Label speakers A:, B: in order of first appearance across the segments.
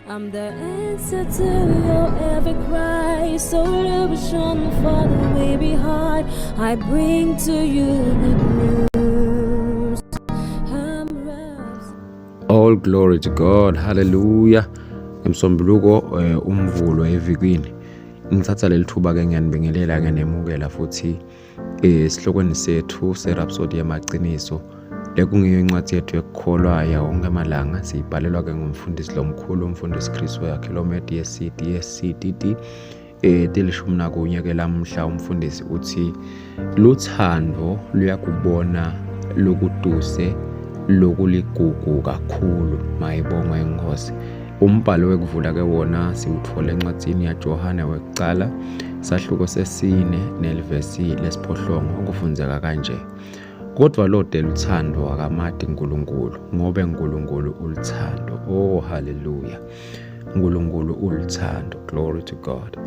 A: I'm the answer to your every cry, solution for the weary heart. I bring to you good news. I'm rhapsody.
B: All glory to God. Hallelujah. Emsombuluko umvulo evikini. Ngithatha leli thuba ke ngiyanibingelela ke nemukela futhi esihlokweni sethu seRhapsody yamaqiniso. Lekungiyo incwadi yethu yokukholwa yawonke amalanga siyibhalelwa ke ngumfundisi lomkhulu umfundisi Chris wakhe lo DSC DSC DD 11 ke lamhla umfundisi uthi luthando luyakubona lokuduse lokuligugu kakhulu mayibongwe inkosi. Umbhalo wekuvula ke wona siwuthola encwadini yaJohane wekucala sahluko sesine nelivesi lesiphohlongo okufundzeka kanje: kodwa lode luthando akamati uNkulunkulu ngobe uNkulunkulu uluthando. Oh hallelujah, uNkulunkulu uluthando, glory to God.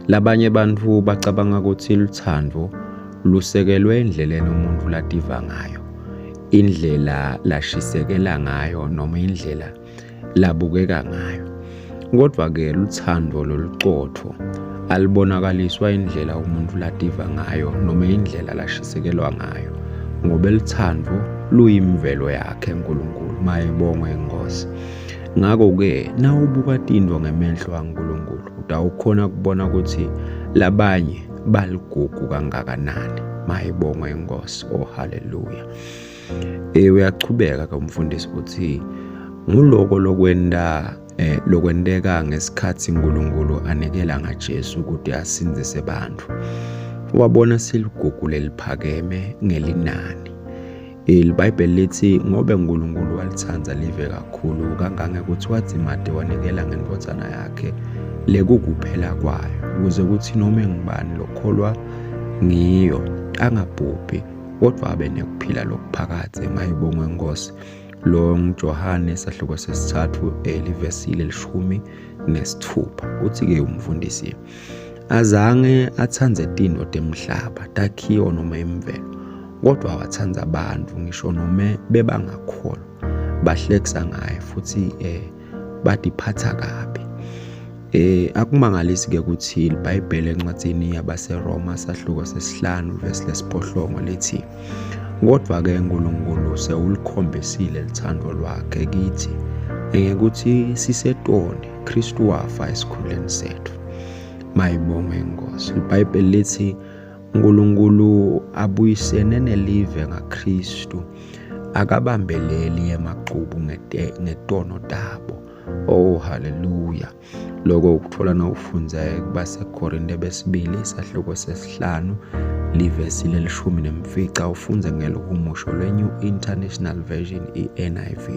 B: Labanye bantu bacabanga ukuthi luthando lusekelwe endleleni umuntu lativa ngayo, indlela lashisekela ngayo noma indlela labukeka ngayo. Kodwa ke luthando loluqotho alibonakaliswa indlela umuntu lativa ngayo noma indlela lashisekelwa ngayo, ngoba luthando luyimvelo yakhe uNkulunkulu. Mayibongwe inkosi. Ngakho-ke nawubuka tintfo ngemehlo kaNkulunkulu utawukhona kubona ukuthi labanye baligugu kangakanani. Mayibongwe inkosi. Oh hallelujah. Uyachubeka ke umfundisi uthi nguloko lokwenta lokwenteka ngesikhathi uNkulunkulu anikela ngaJesu ukuthi asindzise bantfu. Wabona siligugu leliphakeme ngelinani. IBhayibheli lithi ngobe uNkulunkulu walithanda live kakhulu kangangekuthi wadzimate wanikela ngendvodzana yakhe lekukuphela kwayo, ukuze kuthi noma ngubani lokholwa ngiyo angabhubhi kodwa abe nekuphila lokuphakadze. Mayibongwe inkosi. Lo nguJohane sahluko sesithathu livesi 16. Uthi-ke umfundisi azange atsandze tintfo temhlaba, takhiwo noma imvelo, kodwa watsandza abantu ngisho noma bebangakholwa, bahlekisa ngaye futhi badiphatha kabi. Akumangalisi ke ukuthi iBhayibheli encwadini yabaseRoma sahluko sesihlanu verse lesiphohlongo lithi kodwa ke uNkulunkulu sewulikhombisile luthando lwakhe kithi ngekuthi sisetoni Kristu wafa esikhundleni sethu. Mayibongwe inkosi. IBhayibheli lithi uNkulunkulu abuyisene nelive ngaKristu akabambeleli emaqubu ngetono tabo. Oh hallelujah. Lokho ukuthola nawufundza kubaseKorinte besibili sahluko sesihlanu livesi 15 ufunze ngeluhumusho lwe-New International Version i-NIV.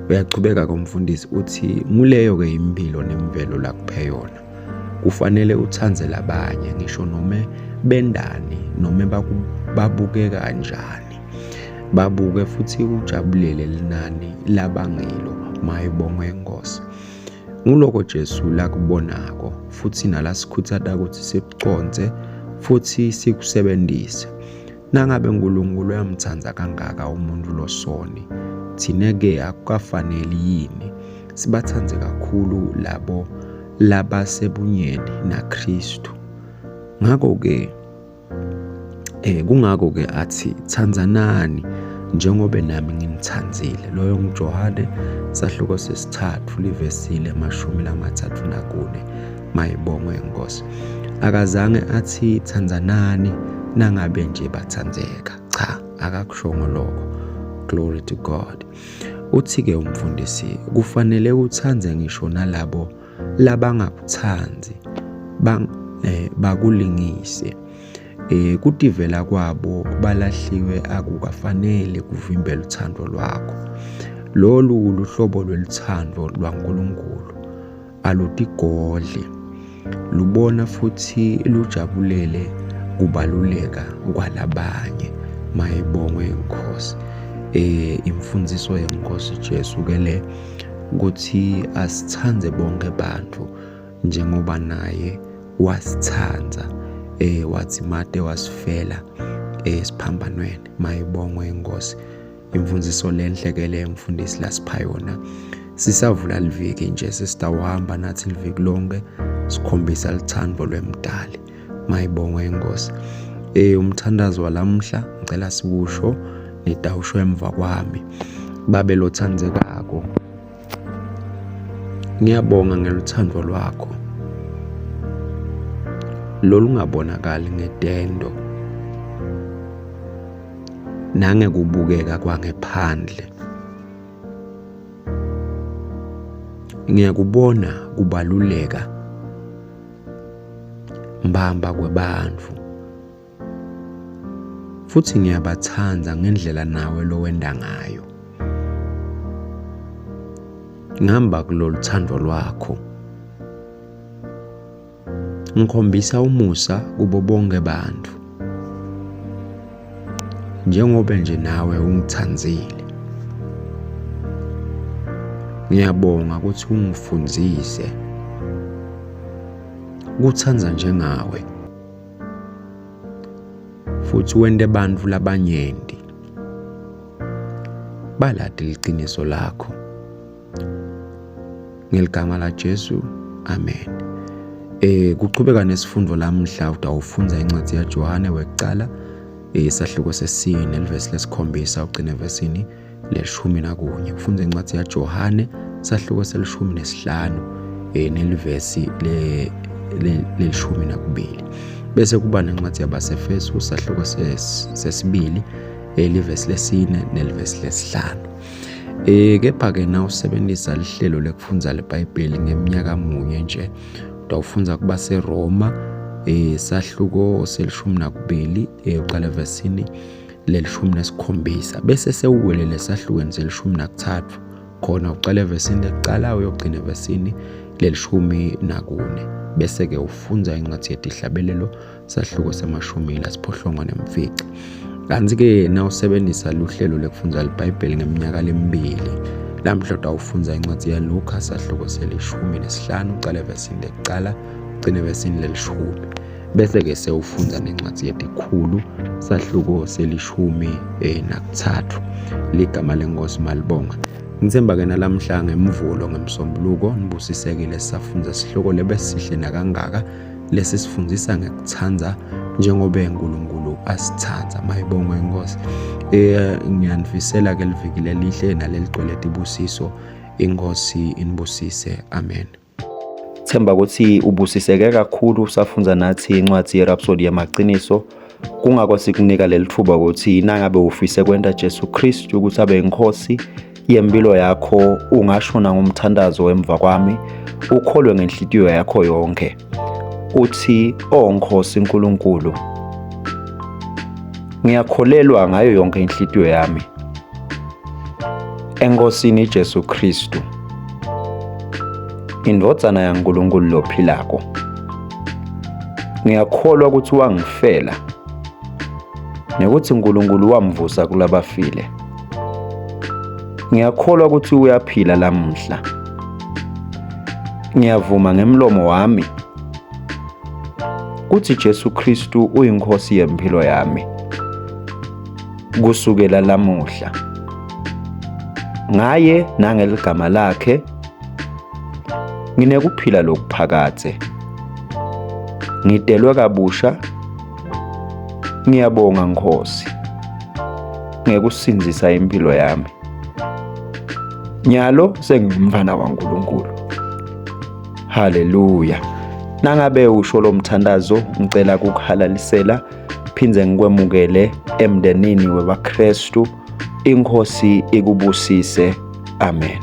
B: Uyachubeka komfundisi uthi nguleyo ke impilo nemvelo lakuphe yona. Kufanele uthandze labanye ngisho noma bendani noma babukeka kanjani. Babuke futhi ujabulele linani labangilo. Mayibongwe inkosi. Nguloko Jesu lakubonako futhi nalasikhutsata ukuthi sikuconze futhi sikusebenzise. Nangabe uNkulunkulu uyamtsandza kangaka umuntu losoni, thina-ke akukafaneli yini sibatsandze kakhulu labo labasebunyeni naKristu? Ngakho-ke kungakho-ke athi thandzanani njengoba nami nginithandzile. Loyo nguJohane sahluko sesithathu livesi 34. Mayibongwe inkosi. Akazange athi thandzanani nangabe nje bathandzeka. Cha, akakushongo lokho. Glory to God. Uthi-ke umfundisi kufanele utsandze ngisho nalabo labangakutsandzi bakulingise. Kutivela kwabo balahliwe akukafanele kuvimbele uthando lwakho. Lolu luhlobo lweluthando lwaNkulunkulu, alutigodli, lubona futhi lujabulele kubaluleka kwalabanye. Mayibongwe inkosi. Imfundiso yenkosi Jesu ke le ukuthi asithandze bonke bantu njengoba naye wasithandza, wathi mate wasifela esiphambanweni. Mayibongwe inkosi. Imfundiso lenhle ke le mfundisi lasipha yona. Sisavula liviki nje sesitawuhamba nathi liviki lonke sikhombisa luthando lwemdali. Mayibongwe inkosi. Umthandazo walamhla ngicela siwusho nitawusho emva kwami. Babe lothandzekako, ngiyabonga ngeluthando lwakho lolungabonakali ngetendo nangekubukeka kwangephandle. Ngiyakubona kubaluleka mbamba kwebantfu futhi ngiyabathanda ngendlela nawe lowenda ngayo. Ngihamba kulolu thando lwakho. Ngikhombisa umusa kubo bonke bantu. Njengoba nje nawe ungithandzile. Ngiyabonga ukuthi ungifundise kuthanda njengawe futhi wente bantfu labanyenti balati liciniso lakho. Ngeligama laJesu, amen. Kuchubeka nesifundo lamhla utawufundza incwadi yaJohane wekucala isahluko sesine livesi lesikhombisa ugcine evesini leshumi nakunye. Kufundza incwadi yaJohane sahluko selishumi nesihlanu nelivesi lelishumi nakubili. Bese kuba nencwadi yabaseFesu sahluko sesibili livesi lesine nelivesi lesihlanu. Kepha-ke nawusebenzisa lihlelo lekufundza liBhayibheli ngeminyaka munye nje utawufundza kubaseRoma sahluko selishumi nakubili uqala evesini lelishumi nesikhombisa bese sewuwelele esahlukweni selishumi nakuthathu khona uqala evesini lekuqala uyogcina evesini lelishumi nakune bese-ke ufundza incwadi yetihlabelelo sahluko semashumi lasiphohlongo nemfica. Kanti-ke nawusebenzisa luhlelo lekufundza liBhayibheli ngeminyaka lemibili, lamhla utawufundza incwadi yaLukha sahluko selishumi nesihlanu ucale evesini lekucala ugcine evesini lelishumi. Bese-ke sewufundza nencwadi yetikhulu sahluko selishumi nakuthathu. Ligama lenkosi malibongwe. Ngithemba-ke nalamhla ngemvulo ngemsombuluko nibusisekile sisafundza sihloko lebesihle nakangaka lesisifundisa ngekuthanda njengoba uNkulunkulu asithanda. Mayibongwe inkosi. Ngiyanifisela ke liviki lelihle naleligcwele tibusiso. Inkosi inibusise. Amen.
C: Themba ukuthi ubusiseke kakhulu usafundza nathi incwadi yeRhapsody yamaqiniso. Kungako sikunika leli thuba ukuthi nangabe ufise kwenta Jesu Kristu ukuthi abe inkosi yempilo yakho, ungasho nangomthandazo emva kwami, ukholwe ngenhlitiyo yakho yonke uthi, O Nkosi uNkulunkulu, ngiyakholelwa ngayo yonke inhlitiyo yami eNkosini Jesu Kristu, indvodzana yaNkulunkulu lophilako. Ngiyakholwa ukuthi wangifela nekuthi uNkulunkulu wamvusa kulabafile. Ngiyakholwa ukuthi uyaphila lamuhla. Ngiyavuma ngemlomo wami kuthi Jesu Kristu uyinkosi yempilo yami kusukela lamuhla. Ngaye nangeligama lakhe nginekuphila lokuphakadze. Ngidelwe kabusha. Ngiyabonga Nkosi ngekusindzisa impilo yami. Nyalo sengingumfana waNkulunkulu. Haleluya. Nangabe usho lo mthandazo ngicela kukuhalalisela phindze ngikwemukele emndenini webaKristu. Inkosi ikubusise. Amen.